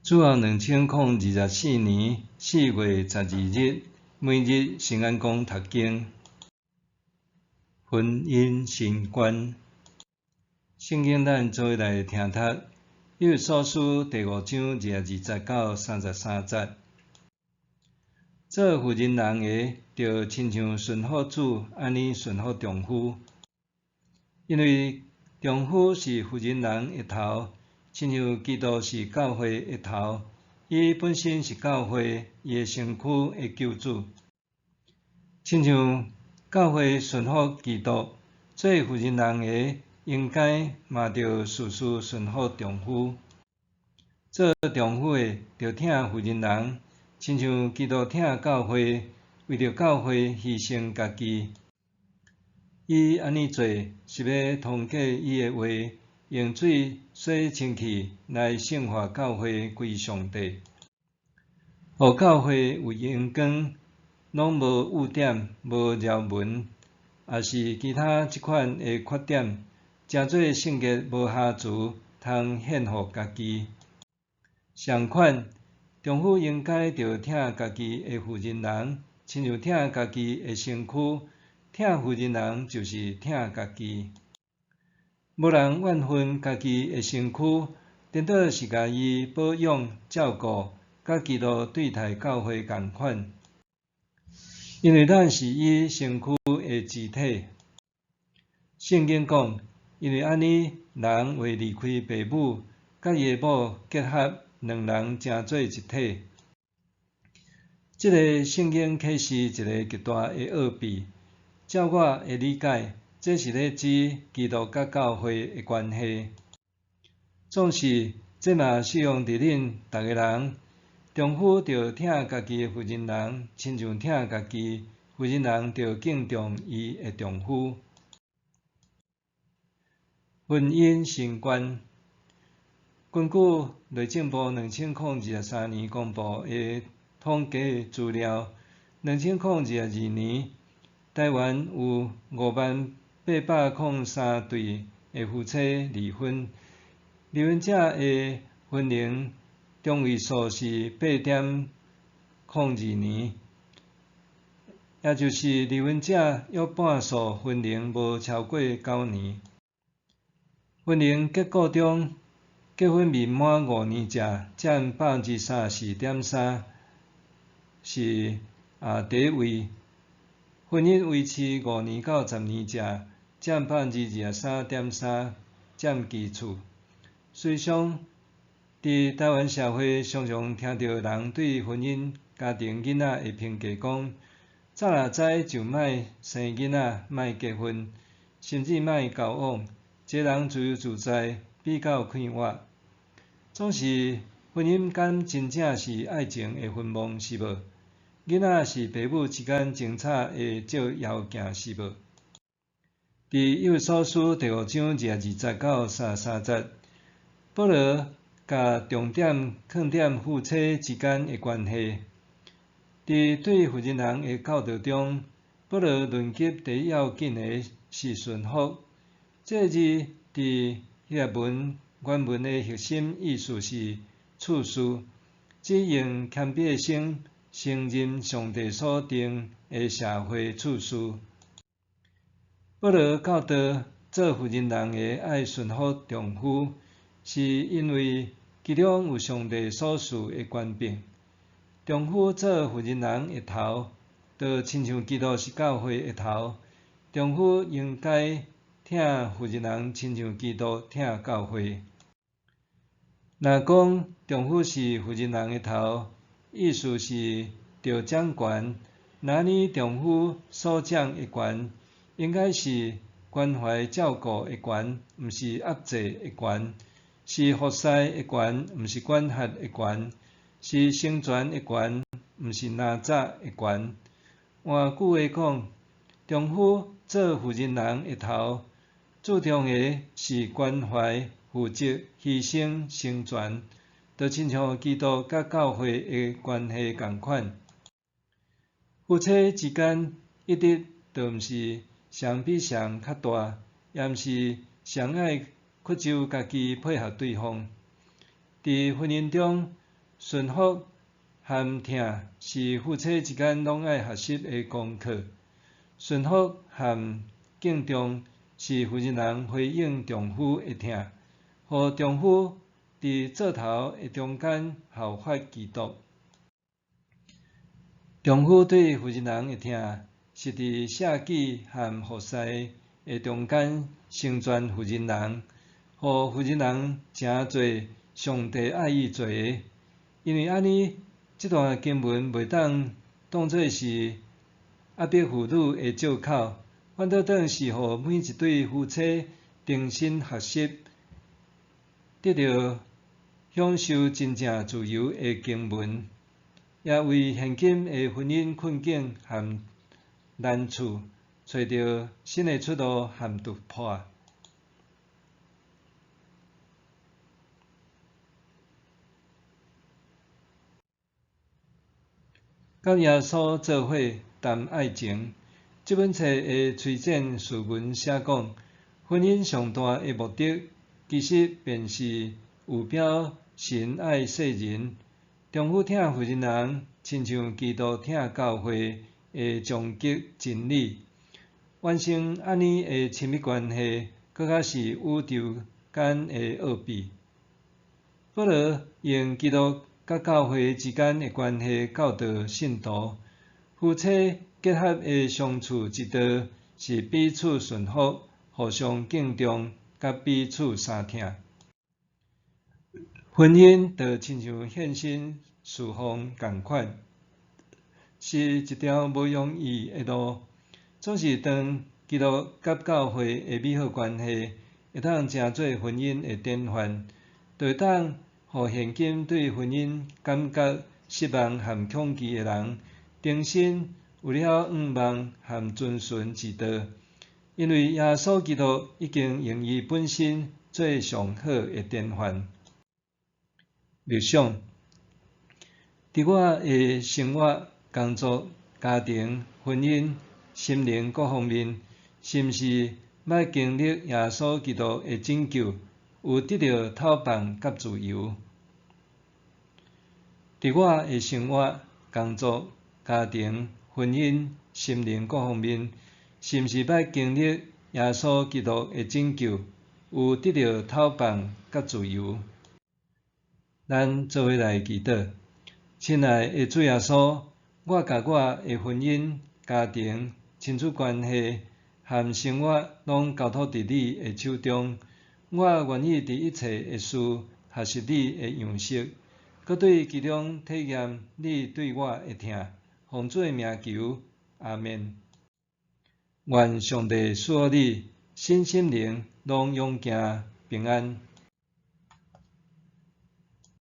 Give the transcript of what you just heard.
主後2024年4月12日，每日聖安公讀經。婚姻新觀，聖經咱做伙來聽讀，以弗所書第五章22節到33節。做婦人人的，著親像順服主，按呢順服丈夫，因為丈夫是婦人人的頭，親像基督是教會的頭，伊本身是教會，伊的身軀的救主。親像教會順服基督，做婦人人的應該嘛著事事順服丈夫。做丈夫的，著疼婦人人，親像基督疼教會，為著教會犧牲家己。伊按呢做，是欲通過伊的話，用水洗清氣來聖化教會歸上帝，予教會有榮光，攏無污點、無條紋，抑是其他這款的缺點，成做聖潔無瑕疵，通獻予家己。相款，丈夫應該著疼家己的婦人人，親像疼家己的身軀，疼婦人人就是疼家己。無人怨恨家己的身軀，顛倒是共伊保養照顧，佮基督對待教會仝款。因為咱是伊身軀的肢體。聖經講，因為按呢，人會離開爸母，佮伊的某結合，兩人成做一體。這個聖經啟示一个極大的奧秘，照我的理解，這是咧指基督佮教會的關係。總是，這嘛適用佇恁逐个人。丈夫著疼家己的婦人人，親像疼家己；婦人人著敬重伊的丈夫。婚姻新觀，根據內政部2023年公布的統計資料，2022年台灣有50,803對的夫妻離婚，離婚者的婚齡中位數是8.02年，也就是離婚者約半數婚齡無超過9年。婚姻結構中，結婚未滿5年者佔34.3%，是第一位；婚姻維持5年到10年者佔23.3%，佔其次。事實上，佇台灣社會，常常聽著人對婚姻、家庭、囡仔的評價講：早若知就莫生囡仔，莫結婚，甚至莫交往，一个人自由自在比較快活。總是婚姻敢真正是愛情的墳墓是無？囡仔是爸母之間爭吵的照妖鏡是無？佇以弗所書第五章22節到33節，保羅共重點放佇夫妻之間的關係。佇對婦人人的教導中，保羅論及第一要緊的是順服。這個字佇希臘文原文的核心意思是次序，指用謙卑的心承認上帝所定的社會次序。保羅教導做婦人人的愛順服丈夫，是因為其中有上帝所賜的權柄。丈夫做婦人人的頭，就親像基督是教會的頭。丈夫應該疼婦人人，親像基督疼教會。若講丈夫是婦人人的頭，意思是著掌權。若按呢丈夫所掌的權，應該是關懷照顧的權，毋是壓制的權；是服侍的權，毋是管轄的權；是成全的權，毋是拿走的權。換句話講，丈夫做婦人人的頭，注重的是關懷、負責、犧牲、成全，就親像基督佮教會的關係仝款。夫妻之間一直就毋是誰比誰較大，也毋是誰愛屈就家己配合對方。佇婚姻中，順服和疼是夫妻之間攏愛學習的功課。順服和敬重是婦人回應丈夫的疼，予丈夫佇做頭的中間效法基督。丈夫對婦人的疼，是佇捨己和服侍的中間成全婦人，予婦人成做上帝愛伊做的。因為按呢，這段經文袂當當做是壓迫婦女的藉口，反倒當是予每一對夫妻重新學習，得著享受真正自由的經文，也為現今的婚姻困境和難處，揣著新的出路和突破。佮耶穌做伙談愛情，這本冊的崔健序文寫講，婚姻上大的目的，其實便是預表神愛世人，丈夫疼婦人，親像基督疼教會的終極真理。完成按呢的親密關係，閣較是宇宙間的奧秘。保羅用基督佮教會之間的關係教導信徒，夫妻結合的相處之道是彼此順服、互相敬重、佮彼此相疼。婚姻就親像獻身事奉仝款，是一條無容易的路。總是當基督佮教會的美好關係會當成做婚姻的典範，就會當予現今對婚姻感覺失望和恐懼的人，重新有了向望和遵循之道。因為耶穌基督已經用伊本身做上好的典範。默想，佇我的生活、工作、家庭、婚姻、心靈各方面，是毋是捌經歷耶穌基督的拯救，有得著透放佮自由？佇我的生活、工作、家庭、婚姻、心靈各方面，是毋是捌經歷耶穌基督的拯救，有得著透放佮自由？咱做伙來祈禱，親愛的主耶穌，我共我的婚姻、家庭、親子關係和生活攏交託佇你的手中。我願意佇一切的事學習你的樣式，閣對其中體驗你對我的疼。奉主的名求，阿們。願上帝賜予你身心靈攏勇健平安。